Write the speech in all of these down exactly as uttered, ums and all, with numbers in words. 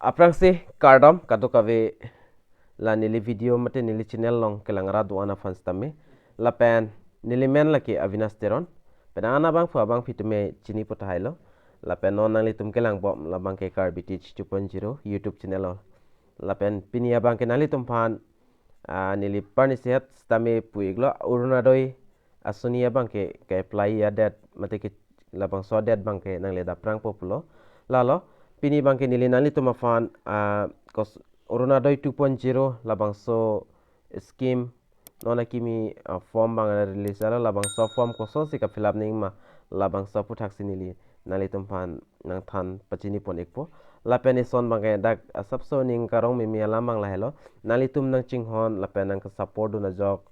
Aphrangsi kardom kadokave la neli video mate neli channel along kelang rat do-an aphan sitame. Lapen neli men lake Avinash Teron. Penang an abangphu abangphi tame chini pu tahai lo. Lapen non nanglitum kelangbom labangke Karbi Teach two point zero YouTube channel lo. Lapen pini abangke nanglitum aphan, ah, neli parni sehat sitame pu-iklo, Orunodoi asoni abangke ke-apply adet mate ke labangso adet abangke nangle dapprangpo pulo. Lalo pini abangke neli nanglitum aphan, ah, kos-, Orunodoi two point zero labangso scheme non akimi, ah, form abang release alo, labangso form kosonsi ka-fill up nangji ma, labangso aphuthaksi neli nanglitum aphan nangthan pachini pon-ikpo. Lapen ison abangke dak asapso ning karong mimi alam abang lahelo. Nanglitum nangchinghon lapen nangke-support dun ajok,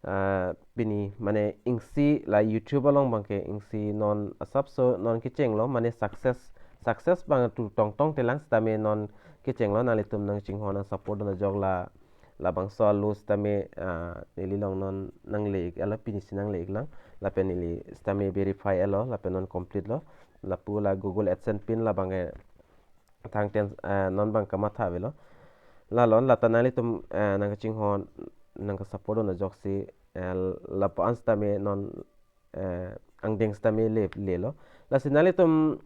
ah, pini mane isi la YouTube along abangke isi non asapso non kechenglo, mane success, success abang tu tongtong telang sitame non kechenglo. Nanglitum nangchinghon nang-support dun ajok la labangso alo sitame, ah, neli along non nangle-ik alo, pinisi nangle-iklang. Lapen neli sitame verify alo lapen non complete lo. Lapu la Google AdSense pin labangke thangten, ah, non abang kamatha avelo. Lalo lata nanglitum, ah, nangkachinghon nangke-support dun ajoksi, ah, lapu-an sitame non, eh, angdeng sitame le, lelo. Lasi nanglitum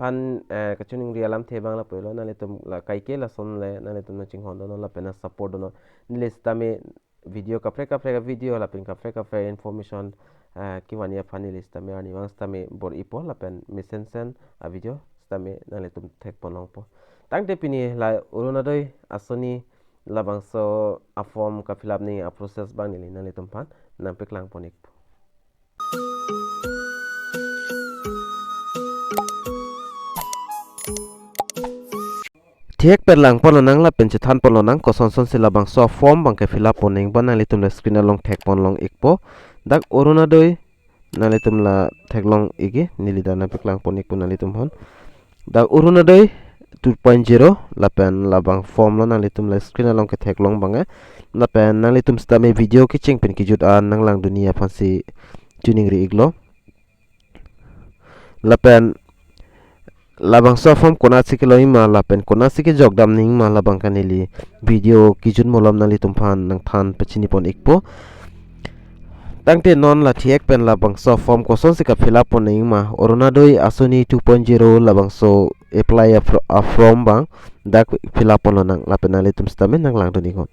aphan, eh, kachiningri alamthe abang lapu lo, nanglitum la kaike lason le nanglitum nangchinghon dun non lapen nang-support dun non. Neli sitame video kaprek kaprek video lapen kaprek kaprek information, eh, kevanji aphan neli sitame arni abang sitame bor-ipo lapen mesensen a-video sitame nanglitum thekpon longpo. Tangte pini la Orunodoi asoni labangso a-form ka-fill up nangji a-process abang neli nanglitum aphan nangpaklang pon-ikpo. Thek pen lang pon lonang lapen chethan pon lonang kosonsonsi labangso form abangke fill up pon nangji abang nanglitum la screen along thekpon long-ikpo. Dak Orunodoi nanglitum la theklong-ikji, neli dak nangpaklang pon-ikpo nanglitum aphan. Dak Orunodoi two point zero lapen labang form lo, nanglitum la screen along ketheklong abangke. Lapen nanglitum sitame video kecheng pen kejut an nanglangdunji aphansi chiningri-iklo. Lapen labangso form konatsi kelongji ma lapen konatsi kejok dam nangji ma labangke neli video kejut malom nanglitum aphan nangthan pachini pon-ikpo. Tangte non la thek pen labangso form kosonsi ka-fill up pon nangji ma, Orunodoi asoni two point zero labangso apply a-fro-, a-form abang dak fill up pon lonang lapen nanglitum sitame nanglangdun-iknon.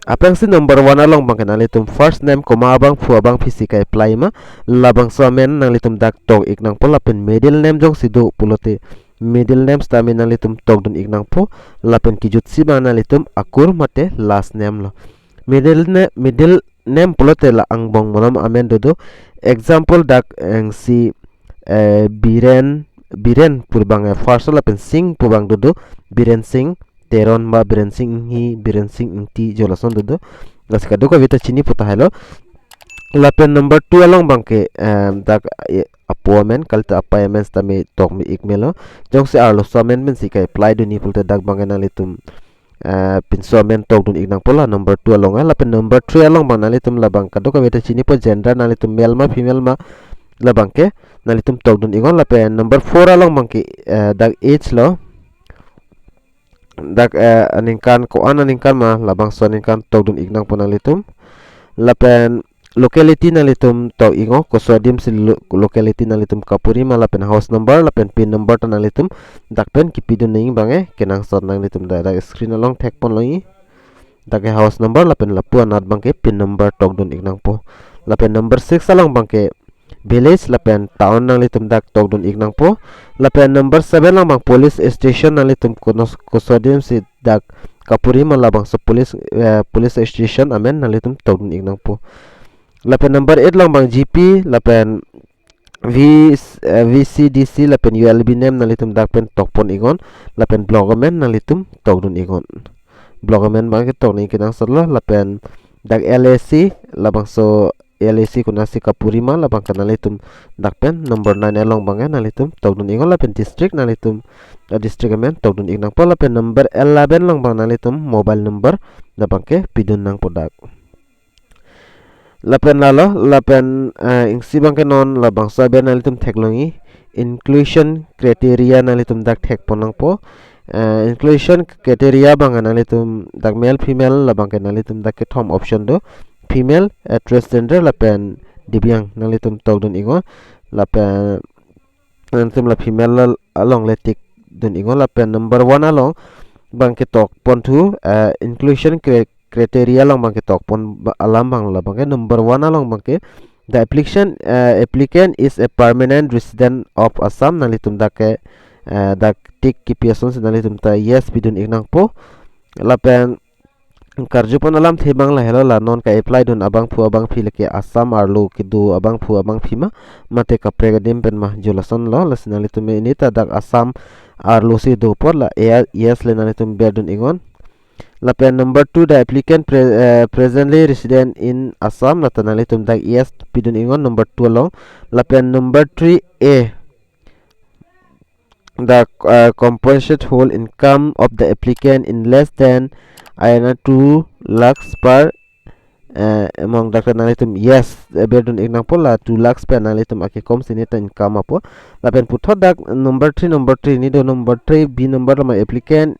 Aphrangsi number one along abangke nanglitum first name komat abangphu abangphisi ka-apply ma, labangso amen nanglitum dak tok-ik nangpo lapen middle name jongsi do pulote middle name sitame nanglitum tokdun-ik nangpo lapen kejutsi abang nanglitum akur mate last name lo. Middle ne-, middle name pulote la angbong malom amen dodo. Example dak engsi, eh, Biren, Biren pu abang, eh, first lapen Singh pu abang dodo. Biren Singh Teron ba Biren Singh Inghi, Biren Singh Ingti jo lason dodo. Lasi kadokave ta chini pu tahai lo. Lapen number two along abangke, em, dak, eh, apo amen, kalite apei amen sitame tok me-ik melo. Jongsi arloso amen pensi ka-apply dunji pulote dak abangke nanglitum, eh, pinso amen tokdun-ik nangpo la number two along, eh. Lapen number three along abang nanglitum labang kadokave ta chinipo, gender nanglitum male ma female ma labangke nanglitum tokdun-iknon. Lapen number four along abangke, eh, dak age lo. Dak, eh, aningkan ko-an aningkan ma labangso aningkan tokdun-ik nangpo nanglitum. Lapen locality nanglitum tok-iknon, koso adimsi lo-, locality nanglitum kapu ri ma lapen house number lapen pin number ta nanglitum dak pen kipidun nangji abangke kenangsot, nanglitum dak, dak screen along thekpon longji. Dak ke house number lapen lapu anat abangke pin number tokdun-ik nangpo. Lapen number six along abangke village lapen town nanglitum dak tokdun-ik nangpo. Lapen number seven along abang police station nanglitum konos-, koso adimsi dak kapu ri ma labangso police, eh, police station amen nanglitum tokdun-ik nangpo. Lapen number eight along abang G P lapen V, eh, V C D C lapen U L B name nanglitum dak pen tokpon-iknon. Lapen block amen nanglitum tokdun-iknon. Block amen abangke tok nangji kenangsot lo. Lapen dak L A C, labangso L A C konatsi kapu ri ma labangke nanglitum dak pen number nine along abangke nanglitum tokdun-iknon. Lapen district nanglitum, eh, district amen tokdun-ik nangpo. Lapen number eleven along abang nanglitum mobile number labangke pidun nangpo dak. Lapen lalo, lapen, eh, isi abangke non labangso aben nanglitum theklongji, inclusion criteria nanglitum dak thekpon nangpo. Eh, inclusion criteria abang nanglitum dak male female labang ke nanglitum dak kethom option do, female, eh, transgender lapen divyang nanglitum tokdun iknon lapen nanglitum la female la along le tick dun iknon lapen number one along abang ketok ponthu, eh, inclusion cri-, criteria along abang ketok pon ba-, alam abang labang ke number one along abang ke the application, eh, applicant is a permanent resident of Assam, nanglitum dak ke, eh, dak tick kipi asonsi nanglitum ta yes pidun iknangpo. Lapen karju pon alamthe abang lahelo la non ka-apply dun abangphu abangphi lake Assam arlo kedo abangphu abangphi ma mate kaprek adim pen ma, jo lasonlo, lasi nanglitum ini ta dak Assam arlo si do apot la, eh, yes le nanglitum berdun iknon. Lapen number two, the applicant pre-, eh, presently resident in Assam, lata nanglitum dak yes pidun iknon number two along. Lapen number three A, the, eh, compensated whole income of the applicant in less than I N R two lakhs per, eh, amount, dak nanglitum yes, eh, berdun iknangpo, la two lakhs pen nanglitum akekom si ne ta income apot. Lapen puthot dak number three, number three ni do, number three B number lama applicant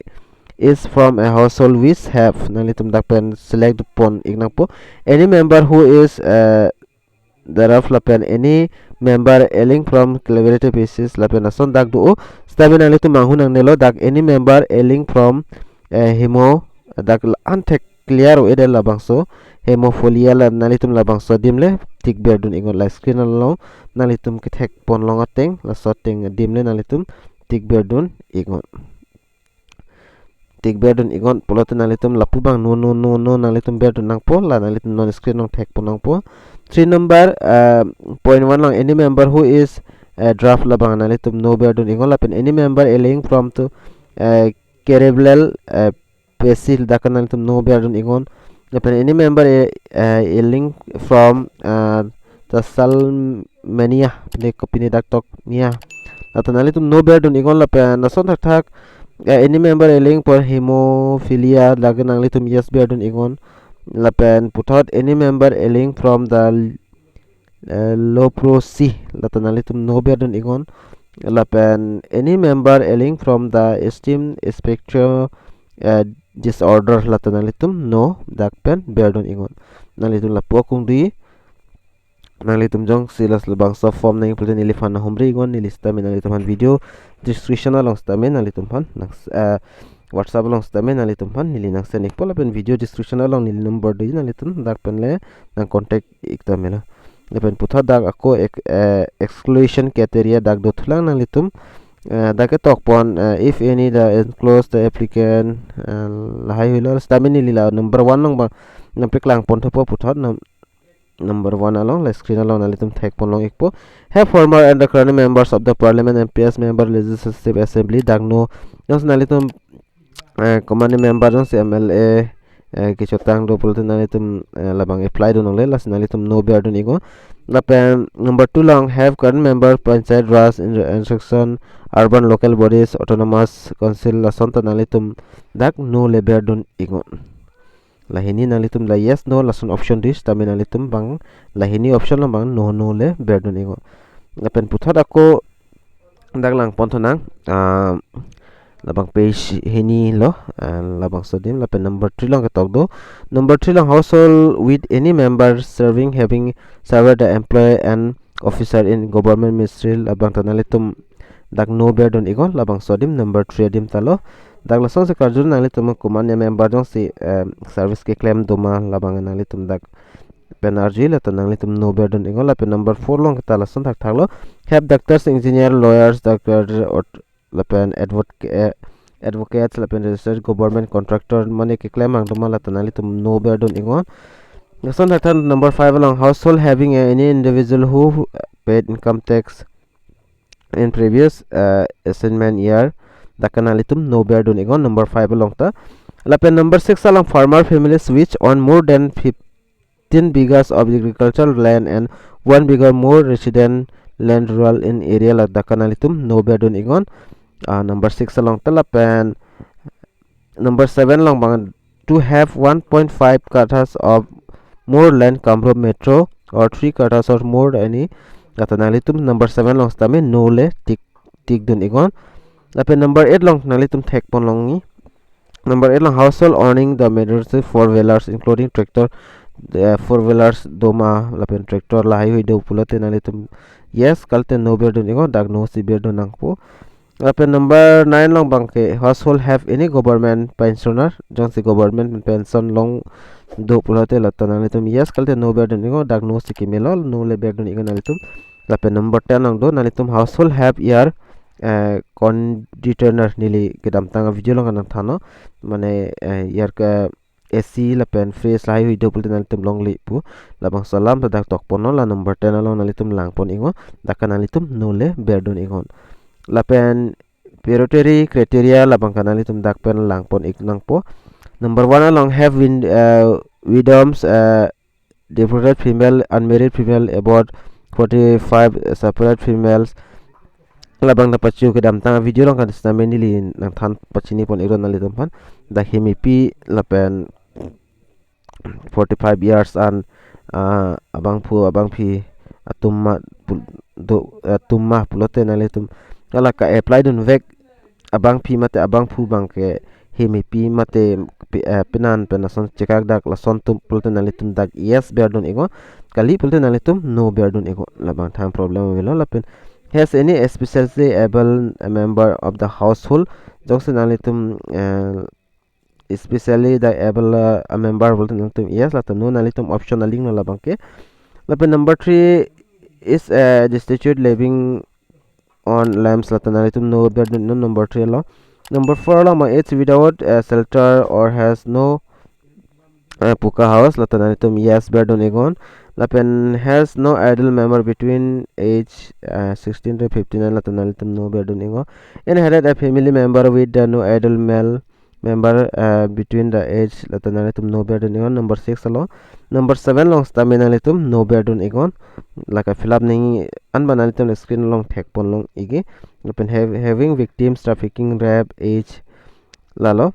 is from a household which have, nanglitum dak pen select pon iknangpo, any member who is, eh, thereof lapen any member hailing from collaborative basis lapen ason dak do-o. Sitame nanglitum manghu nangnelo, dak any member hailing from, eh, hemo, dak la-an thek clear o ede labangso, hemophilia la nanglitum labangso adim le tick berdun iknon, la screen along nanglitum kethek pon long ateng, laso ateng adim le nanglitum tick berdun iknon. Tick berdun iknon pulote nanglitum lapu abang no, no, no, no nanglitum berdun nangpo, la nanglitum non screen along thek pon nangpo. Three number, uh, point one along, any member who is, uh, draft labang nanglitum no berdun iknon lapen any member hailing from to, uh, cerebral, uh, palsy, dak nanglitum no berdun iknon. Lapen any member, uh, uh, hailing from, uh, Thalassemias, pine kopine dak tok nia, lata nanglitum no berdun iknon lapen ason thakthak, eh, any member hailing from hemophilia, dak nanglitum yes berdun iknon. Lapen puthot any member hailing from the, eh, leprosy, lata nanglitum no berdun iknon. Lapen any member hailing from the autism spectrum, eh, disorder, lata nanglitum no dak pen berdun iknon. Nanglitum lapu akung di nanglitum jongsi las labangso form nangji pulote neliphan nanghumri iknon, neli sitame nanglitumphan video description along sitame nanglitumphan nang, eh, WhatsApp along sitame nanglitumphan neli nang send ikpo lapen video description along neli number do, nanglitum dak pen le nang contact ik tame lo. Lapen puthot dak ako ek-, eh, exclusion criteria dak dothulang nanglitum, eh, dak ketok pon, eh, if any the enclosed the applicant, eh, lahai helo, sitame neli la number one along abang nangpeklang ponthupo puthot nam-, number one along, la screen along nanglitum thek pon long ikpo. Have former and the current members of the parliament, M P S, member legislative assembly, dak no. Jongsi nanglitum, eh, komatne member jongsi M L A, eh, kechotang do pulote nanglitum, eh, labang apply dun longle, lasi nanglitum no berdun iknon. Lapen number two along, have current member panchayat raj, in-, instruction, urban local bodies, autonomous council, lason ta nanglitum dak no le berdun iknon. Lahini nanglitum la yes no lason option do, sitame nanglitum abang lahini option along abang no no le berdun iknon. Lapen puthot ako dak lang ponthu nang, ah, labang page hini lo, ah, labangso adim, lapen number three along ketok do. Number three along, household with any member serving, having served the employee and officer in government ministry, labang ta nanglitum dak no berdun iknon, labangso adim number three adim ta lo. Dak lasonsi karju nanglitum komatne member jongsi, eh, service keklem doma labang nanglitum dak pen arju, lata nanglitum no berdun iknon. Lapen number four along ta lason thakthak lo, have doctors, engineer, lawyers, doctor, or lapen advoc-, eh, advocates, lapen registered government contractor, mane keklem ang doma, lata nanglitum no berdun iknon. Lason thakthak number five along, household having, eh, any individual who, eh, paid income tax in previous, eh, assessment year, dak nanglitum no berdun iknon number five along ta. Lapen number six along, farmer families which own more than fifteen bighas of agricultural land and one bigha more resident land rural in area, ladak nanglitum no berdun iknon, ah, number six along ta. Lapen number seven along abang, to have one point five kathas of more land Kamrup Metro or three kathas or more any, lata nanglitum number seven along sitame no le tick, tick dun iknon. Lapen number eight along nanglitum thekpon longi. Number eight along household owning the mandatory four wheelers including tractor, eh, four wheelers doma lapen tractor lahai hui do pulote nanglitum yes, kalite no berdun iknon, dak no si berdun nangpo. Lapen number nine along abangke household have any government pensioner, jongsi government pension along do pulote lata nanglitum yes, kalite no berdun iknon, dak no si kimelo, no le berdun iknon nanglitum. Lapen number ten along do nanglitum household have air, eh, conditioner, neli kedamtang video along nangthanlo, mane, eh, air ke A C lapen fridge lahai hui do pulote nanglitum longle pu. Labangso alam ta dak tokponlo, la number ten along nanglitum langpon iknon, dak ke nanglitum no le berdun iknon. Lapen purgatory criteria labangke nanglitum dak pen langpon ik nangpo. Number one along have win, uh, widows, uh, deported female, unmarried female, about forty-five, uh, separate females. Labang ta pachu kedamtang video along kan sitame neli nangthan pachinipon iknon nanglitum aphan. Dak hemepi lapen forty-five years an, ah, abangphu abangphi atum ma pul-, do, atum ma pulote nanglitum hala ka-apply dunvek abangphi mate abangphu abangke hemepi mate pi-, eh, penan pen lason chekak dak lason atum pulote nanglitum dak yes berdun iknon, kali pulote nanglitum no berdun iknon. Labang thang problem avelo. Lapen has any especially able member of the household, jongsi nanglitum, eh, especially the able, uh, a member pulote nanglitum yes, lata no, nanglitum option alinglo labangke. Lapen number three is, uh, destitute living on alms, lata nanglitum no berdun iknon number three along. Number four along abang it's without, uh, shelter or has no, uh, puka house, lata nanglitum yes berdun iknon. Lapen has no adult member between age, uh, sixteen to fifty-nine, lata nanglitum no berdun iknon. Inherit a family member with the no adult male member, uh, between the age, lata nanglitum no berdun iknon number six along. Number seven along sitame nanglitum no berdun iknon. Lake fill up nangji an abang nanglitum screen along thekpon long ikji. Lapen hav-, having victims trafficking, rape, age, lalo.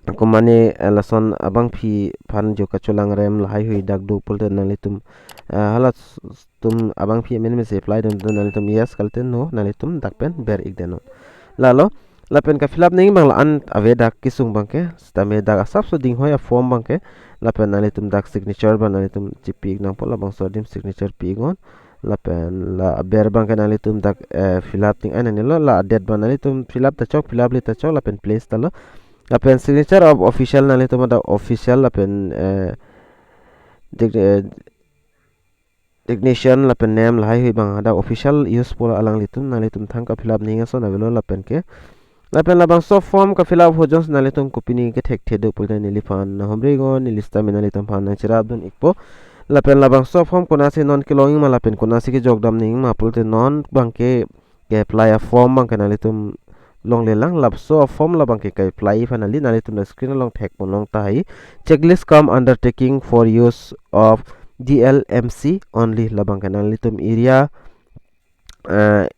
Komane, eh, lason abangphi aphan jo kacholang rem lahai hui dak do pulote nanglitum, eh, hala s-, s-, atum abangphi amen mesen apply dun, dun nanglitum yes, kalite no, nanglitum dak pen ber ik deno. Lalo, lapen ka fill up nangji abang la-an ave dak kesung abangke, sitame dak asapso dinghoi a form abangke, lapen nanglitum dak signature abang nanglitum chipi ik nangpo, labangso adim signature pi iknon. Lapen la aber abangke nanglitum dak, eh, fill up nangji ai nangnelo, la date abang nanglitum fill up ta chok, fill up le ta chok, lapen place ta lo. Lapen signature of official, nanglitum dak official lapen, eh, dig-, eh, designation lapen name lahai hui abang hadak official use pulo alanglitum, nanglitum thang ka fill up nangji ason avelo lapen ke. Lapen labangso form ka fill up ho jongsi nanglitum kopine kethekthe do pulote neliphan nanghumri iknon, neli sitame nanglitum aphan nangcherap dun ikpo. Lapen labangso form konatsi non kelongji ma lapen konatsi kejok dam nangji ma pulote non abangke ke-apply a form abangke nanglitum longlelang, labangso a form labangke ke-apply aphan neli nanglitum la screen along thekpon long tahai. Checklist cum undertaking for use of D L M C only, labangke nanglitum area, eh,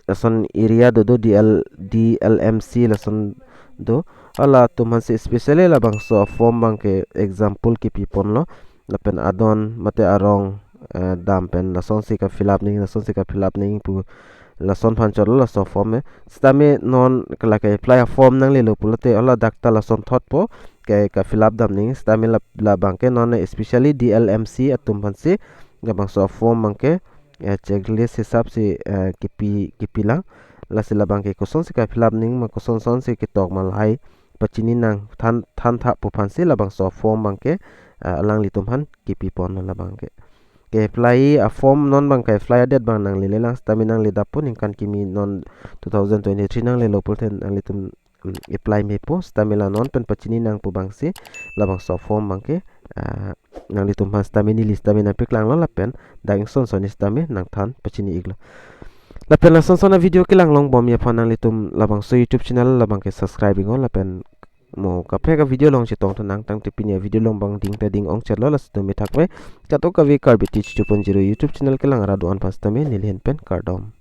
lason area do do D L, D L M C lason do. Halatum aphansi specially labangso form abangke example kipi ponlo. Lapen adon mate arong, eh, dam pen lasonsi ka fill up nangji, lasonsi ka fill up nangji pu lason aphan chotlo laso form e. Sitame non ke la ke-apply a form nanglelo pulote hala dak ta lason thotpo, ke ka fill up dam nangji. Sitame la, labangke non specially D L M C atum aphansi labangso form abangke, eh, checklist hisapsi, eh, kipi, kipilang. Lasi labangke kosonsi ka fill up nangji ma, koson sonsi ketok ma lahai pachini nangthan, thantha pu aphansi labangso form abangke, eh, alanglitum aphan kipi ponlo labangke. Ke-apply a form non abang ke-apply a date abang nanglelelang, sitame nangledappo, ningkan kimi non two thousand twenty-three nanglelo pulote nanglitum, mm, apply mepo, sitame la non pen pachini nang pu abangsi labangso form abangke, ah, nanglitum aphan sitame neli sitame nangpaklanglo lapen dak ingson sonni sitame nangthan pachini iklo. Lapen lason son a video kelang longbomji aphan nanglitum labangso YouTube channel labangke subscribe iknon lapen mo kaprek a video along chetong thunang tangte pini a video along abang ding ta ding ongchetlo, lasi tumi thakme. Katok kave Karbi Teach two point zero YouTube channel kelang ra do-an aphan sitame neli ahin pen kardom.